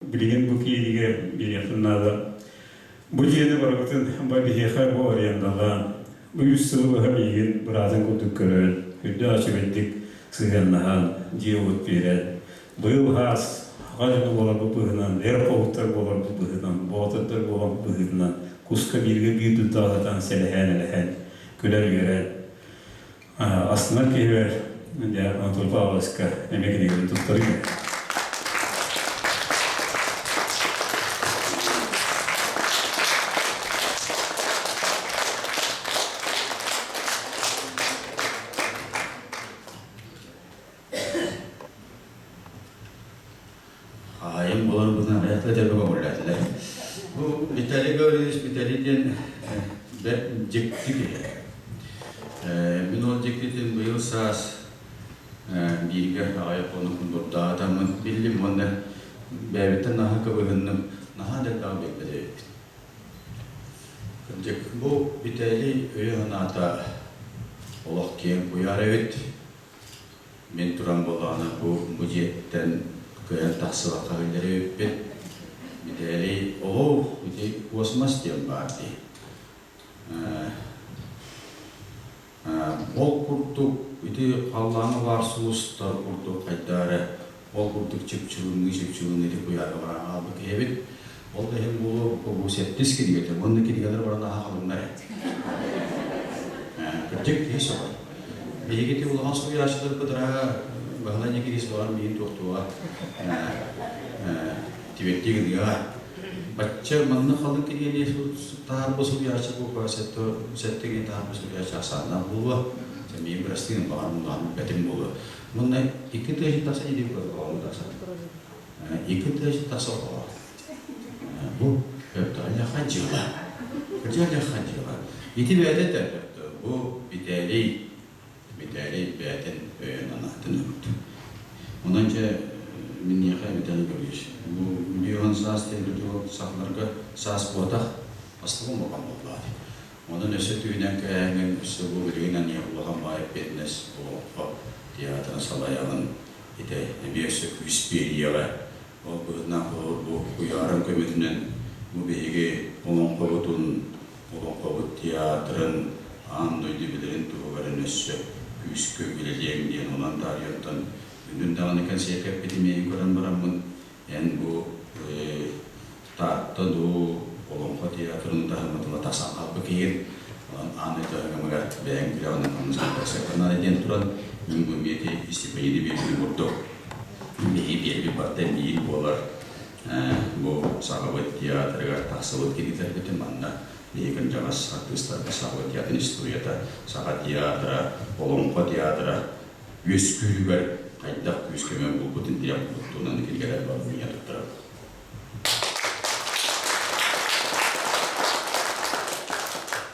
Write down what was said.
Билигин бу киириигэ биэриэхпин наада. Бу дьиэни барыбытын ба биһиэхэ бу арендалаан, бу үс сылы быһа миигин быраатын курдук көрөн, үрдээх үчүгэйдик сыһыаннаһан, дьиэ-уот биэрэн, быйыл хаас аҕа дьоно буоларбыт быһыынан, эр хоһуттар буоларбыт быһыынан, боотурдар буоларбыт быһыытынан куска бииргэ биир дурдаҕа сытан сэлэһээн-элэһэн, күлэн-үөрэн, Астынар киһибэр дьэ Анатолий Павловичка эмиэ кинигэбин туттарыым. Хаһаайын буоларбытынан аҕыйах да тэбэ көҥүллээтилэр. Бу Виталий Гаврильевич Виталий диэн бэрт дьикти киһи. Мин ол дьиктитин быйыл саас бииргэ аҕыйах хонук мундурдаатаммын биллим уонна бэйэбиттэн наһаа кыбыһынным, наһаа да элбэҕи билбэт эбиппин. Кырдьык, бу Виталий өйө-санаата олох киэҥ куйаар эбит. Мин туран буоллаҕына бу бу дьиэттэн кыайан тахсыбакка биллэри эбиппин. Митээлий олох ити космос диэн баар дии. Ол курдук ити халлааҥҥа баар сулустар курдук хайдах эрэ ол курдук чыпчылыҥныы-чыпчылыҥныы ити куйаарга баран хаалбыт киһи эбит. Ол да иһин буолуо бу сэттис кинигэтэ уонна кинигэлэр баран аһа халыҥнар ээ. Кырдьык киһи сөҕөр. Биһиги ити улахан суруйааччыларбыт араа Баһылай Никитич баҕар миигин туохтуоҕа тибеттии гыныаҕа. Бачча манна халыҥ кинигэни таһаарба суруйааччы буолбаҕа сэттэ киһи таһаарба суруйааччы ахсааннаах буолуо. Дьэ миигин бырастыы гын баҕар муҥнаан бэтим буолуо. Манна 2 тыһыынча тахса идиэм көрбөҕүм тахса. 2 тыһыынча тахса оҕо. Бу өптөҕө дьыала. Дьыала дьыала. Ити бэйэтэ да бу Виталий Виталий бэйэтин өйүн анаатын ылбыт. Онон дьэ миниэхэ Виталий Гаврильевич бу биоһун саас диэн сахаларга саас буотах астыбын улахан буоллаҕа. Онон өссө түүнэн кээһэҥҥин өссө бу билигин аныах улахан баай эппиэтинэс олоҥхо театрын салайаҕын ити эмиэ өссө күүс биэриэҕэ. Ол быһыытынан холобур бу куйаарын көмөтүнэн бу биһиги олоҥхобутун, олоҥхобут театрын аан дойду билэрин туһугар өссө күүскэ үлэлиэҥ диэн онон таарыйантан үнүр даҕаны кэнсиэркэ эппитим иһин көрөн бараммын эн бу Таатта дуу Олоҥхо театрын таһыммытыла тахсан хаалбыт киһигин онон аан дойду таһымыгар бэйэҥ үлэҕинэн хамнас наада диэн туран мин бу миэти истипиэндьийэни биэрбитим курдук биһиги биэрбит барыта биир буолар бу Сахабыт театрыгар тахсыбыт кинилэрбитин манна биһиги кырдьаҕас артыыстарбыт Сахабыт театрын историята, Саха театра, Олоҥхо театра үөскүүрүгэр хайдах күүс-көмө буолбутун тирэх туһунан кинигэлэр бар мунньа туттарабыт.